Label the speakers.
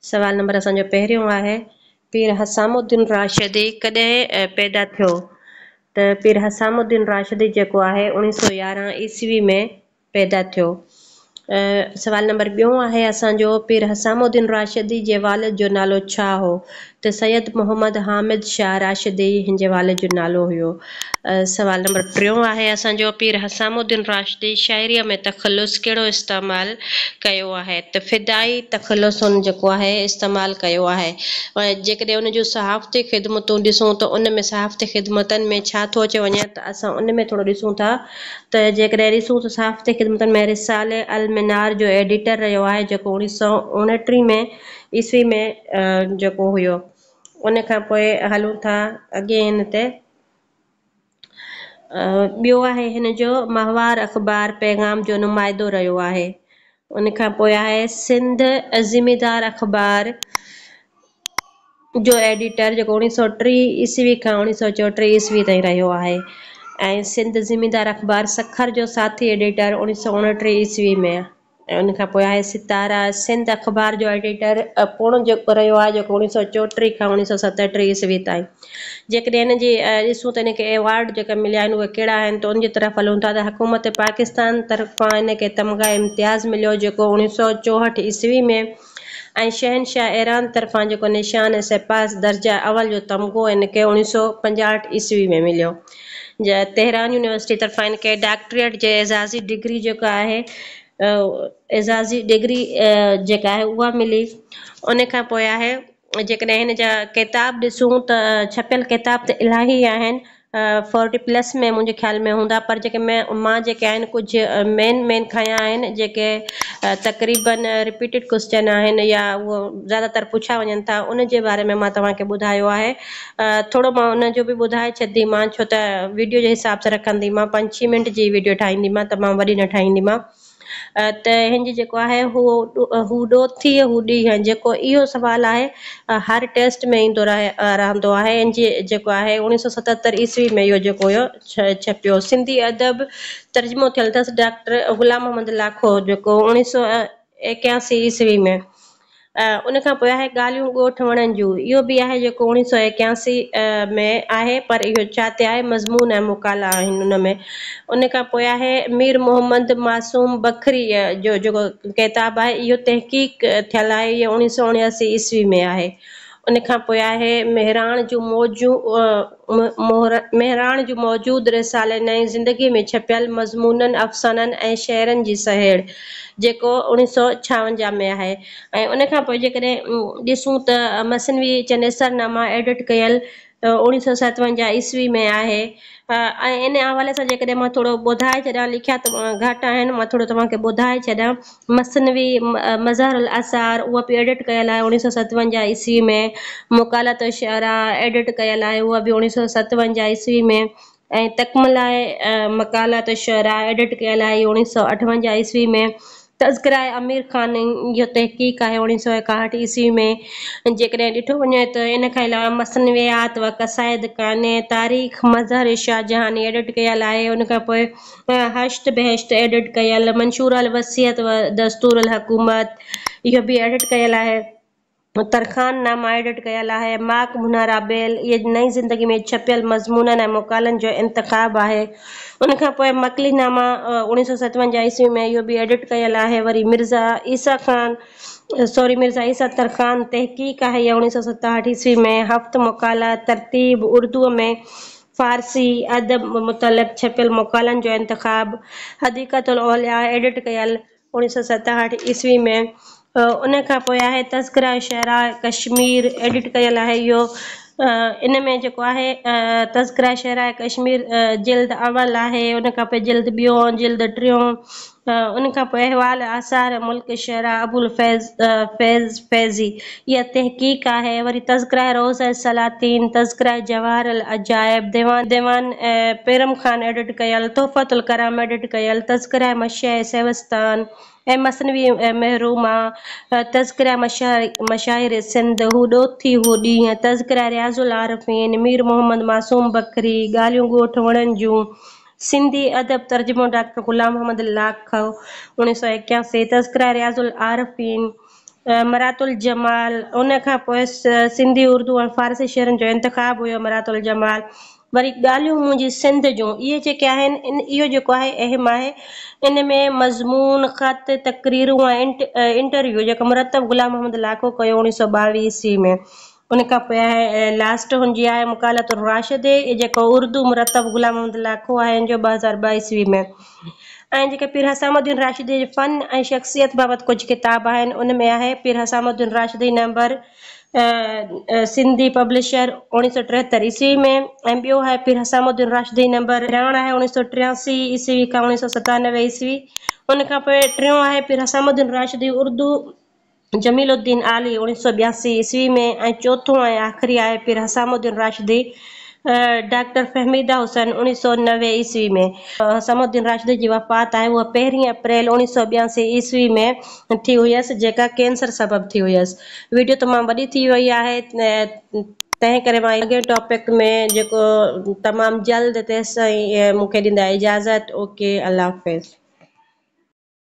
Speaker 1: سوال نمبر اسان جو پهريون آهي، پير حسام الدين راشدي ڪڏهن پيدا ٿيو؟ ته پير حسام الدين راشدي جيڪو آهي 1911 عيسوي ۾ پيدا ٿيو. سوال نمبر ٻيون آهي اسان جو، پير حسام الدين راشدي جي والد جو نالو ڇا هو؟ ته سيد محمد حامد شاهه راشدي هن جي والد جو نالو هيو. سوال نمبر ٽيون آهي اسان جو، پير حسام الدين راشدي شاعريء ۾ تخلص ڪهڙو استعمال ڪيو آهي؟ ته فدائي تخلص هن جيڪو آهي استعمال ڪيو آهي. جيڪڏهن ان جون صحافتي خدمتون ڏسون ته ان ۾ صحافتي خدمتن ۾ ڇا ٿو اچي وڃي ته اسان ان ۾ ٿورو ڏسون ٿا ته جيڪڏهن ڏسون ته صحافتي خدمتن ۾ رسالي المنار جو ايڊيٽر رهيو آهي جيڪو 1929 ۾ عيسوي ۾ جيڪو هيو. ان کان پوء هلون ٿا اڳئين هن تي. ٻيو آهي هن جو ماهوار اخبار پيغام جو نمائندو رهيو آهي. ان کان پوء آهي سنڌ ذميدار اخبار جو ايڊيٽر جيڪو 1930 عيسوي کان 1934 عيسوي تائين رهيو آهي ۽ سنڌ زميندار اخبار سکر جو ساٿي ايڊيٽر 1929 عيسوي ۾. ۽ ان کان پوء آهي ستاره سنڌ اخبار جو ايڊيٽر پڻ جيڪو رهيو آهي جيڪو 1934 کان 1937 عيسوي تائين. جيڪڏهن هن جي ڏسون ته هن کي ايوارڊ جيڪا مليا آهن اهي ڪهڙا آهن ته ان جي طرف هلون ٿا ته حڪومت پاڪستان طرفان هن کي تمغه امتياز مليو جيڪو 1964 عيسوي ۾ ۽ شهنشاهه ايران طرفان جيڪو نشان سپاس درجه اول جو تمغو هن کي 1965 عيسوي ۾ مليو. تهران يونيورسٽي طرفان هن کي ڊاڪٽريٽ جي اعزازي ڊگري جيڪا آهي اعزازي ڊگري جيڪا آهي اها ملي. ان کان پوء آهي جيڪڏهن هن جا ڪتاب ڏسون ته ڇپيل ڪتاب ته الاهي آهن فورٽي پلس ۾ منهنجي خيال ۾ هوندا پر جيڪي مان جيڪي آهن ڪجهه مين مين کنيا آهن جيڪي تقريبن رپيٽيڊ ڪوسچن آهن يا اهو زياده تر پڇيا وڃن ٿا ان جي باري ۾ مان توهان کي ٻڌايو آهي. ٿورو مان ان جو به ٻڌائي ڇڏندي مان ڇو ته ويڊيو جي حساب سان رکندي مان پنج ڇهه منٽ جي ويڊيو ٺاهيندي مان تمام وڏي نه ٺاهيندي مان. ته هن جي جيڪو آهي هو هو ڏوٿي هو ڏينهن جيڪو اهو سوال آهي هر ٽيسٽ ۾ ايندو رهي رهندو آهي. ان جي جيڪو آهي 1977 عيسوي ۾ اهو جيڪو هيو ڇپيو. سنڌي ادب ترجمو ٿيل اٿس ڊاڪٽر غلام محمد لاکو جيڪو 1981 عيسوي ۾. ان کان پوء آهي ڳالهيون ڳوٺ وڻن جون، اهو به آهي جيڪو 1981 ۾ آهي پر اهو ڇا تي آهي مضمون ۽ مقالا آهن ان ۾. ان کان پوء آهي مير محمد معصوم بکري جو جيڪو ڪتاب آهي اهو تحقيق ٿيل آهي، اهو 1979 عيسوي ۾ آهي. ان کان پوء آهي مهراڻ جون موجون مهراڻ جون موجود رسالي نئين زندگي ۾ ڇپيل مضمونن، افسانن ۽ شعرن جي سهيڙ جيڪو 1956 ۾ آهي. ۽ ان کان پوء جيڪڏهن ڏسون ته مثنوي چنيسر ناما ايڊٽ ڪيل 1957 عيسوي ۾ آهي. ۽ ان حوالي سان جيڪڏهن مان ٿورو ٻڌائي ڇڏيان، لکيا ته گهٽ آهن، مان ٿورو توهان کي ٻڌائي ڇڏيان. مثنوي مظهر الاثار اها به ايڊٽ ڪيل آهي 1957 عيسوي ۾. مقالات الشعراء ايڊٽ ڪيل آهي اها به 1957 عيسوي ۾. ۽ تڪمله مقالات الشعراء ايڊٽ ڪيل آهي 1958 عيسوي ۾. تذڪره امير خان اهو تحقيق آهي 1961 عيسوي ۾. جيڪڏهن ڏٺو وڃي ته ان کان علاوه مثنويات و قصائد قانع، تاريخ مظهر شاهجهاني ايڊٽ ڪيل آهي. ان کان پوء هشت بهشت ايڊٽ ڪيل، منشور الوصيت و دستور الحڪومت اهو به ايڊٽ ڪيل آهي. ترخان ناما ايڊٽ ڪيل آهي. ماڪ منارابيل اهي نئين زندگي ۾ ڇپيل مضمونن ۽ مقالن جو انتخاب آهي. ان کان پوء مڪلي ناما 1957 عيسوي ۾ اهو به ايڊٽ ڪيل آهي. وري مرزا عيسيٰ خان سوري مرزا عيسيٰ ترخان تحقيق آهي اها 1967 عيسوي ۾. هفت مقالا ترتيب اردوء ۾ فارسي ادب متعلق ڇپيل مقالن جو انتخاب. حديقة الاولياء ايڊٽ ڪيل 1967 عيسوي ۾. ان کان پوء آهي تذڪره شعراء ڪشمير ايڊٽ ڪيل آهي اهو. ان ۾ جيڪو آهي تذڪره شعراء ڪشمير جلد اول آهي، ان کان پوء جلد ٻيون، جلد ٽيون. ان کان پوء احوال آثار ملڪ شعراء ابو الفيض فيض فيضي اها تحقيق آهي. وري تذڪره روضه السلاطين، تذڪره جواهر العجائب، ديوان پيرم خان ايڊٽ ڪيل، تحفة الڪرام ايڊٽ ڪيل، تذڪره مشيع سيوستان ۽ مثنوي محرومه، تذڪره مشاهير سنڌ، هو ڏوٿي هو ڏينهن، تذڪره رياض العارفين، مير محمد معصوم بکري، ڳالهيون ڳوٺ وڻن جون، سنڌي ادب ترجمو ڊاڪٽر غلام محمد لاکو 1981، تذڪره رياض العارفين، مرات الجمال، ان کان پوء سنڌي، اردو ۽ فارسي شعرن جو انتخاب هيو مرات الجمال، وري ڳالهيون منهنجي سنڌ جون، اهي جيڪي آهن اهو جيڪو آهي اهم آهي، ان ۾ مضمون، خط، تقريرون ۽ انٽرويو جيڪو مرتب غلام محمد لاکو ڪيو اوڻيهه سؤ ٻاويهه عيسوي ۾. ان کان پوء آهي لاسٽ هن جي آهي مقالة الراشدي جيڪو اردو مرتب غلام محمد لاکو آهي ان جو 2002 عيسوي ۾. ۽ جيڪي پير حسام الدين راشدي جي فن ۽ شخصيت بابت ڪجهه ڪتاب آهن ان ۾ آهي پير حسام الدين راشدي نمبر سنڌي پبلشر اوڻيهه سؤ ٽيهتر عيسوي ۾ ۽ ٻيو آهي پير حسام الدين راشدي نمبر رهڻ آهي اوڻيهه سؤ ٽياسي عيسوي کان اوڻيهه سؤ ستانوي عيسوي. ان کان پوء ٽيون آهي پير حسام الدين راشدي اردو جميل الدين عالي اوڻيهه سؤ ٻياسي عيسوي ۾ ۽ چوٿون ۽ آخري آهي پير حسام الدين راشدي ڊاڪٽر فهميده حسين اوڻيهه سؤ نوي عيسوي ۾. حسام الدين راشدي جي وفات آهي اها پهرين اپريل اوڻيهه سؤ ٻياسي عيسوي ۾ ٿي هيس جيڪا ڪينسر سبب ٿي هيس. ويڊيو تمام وڏي ٿي وئي آهي تنهن ڪري مان اڳئين ٽاپڪ ۾ جيڪو تمام جلد تيسين مون کي ڏيندا اجازت اوڪي الله حافظ.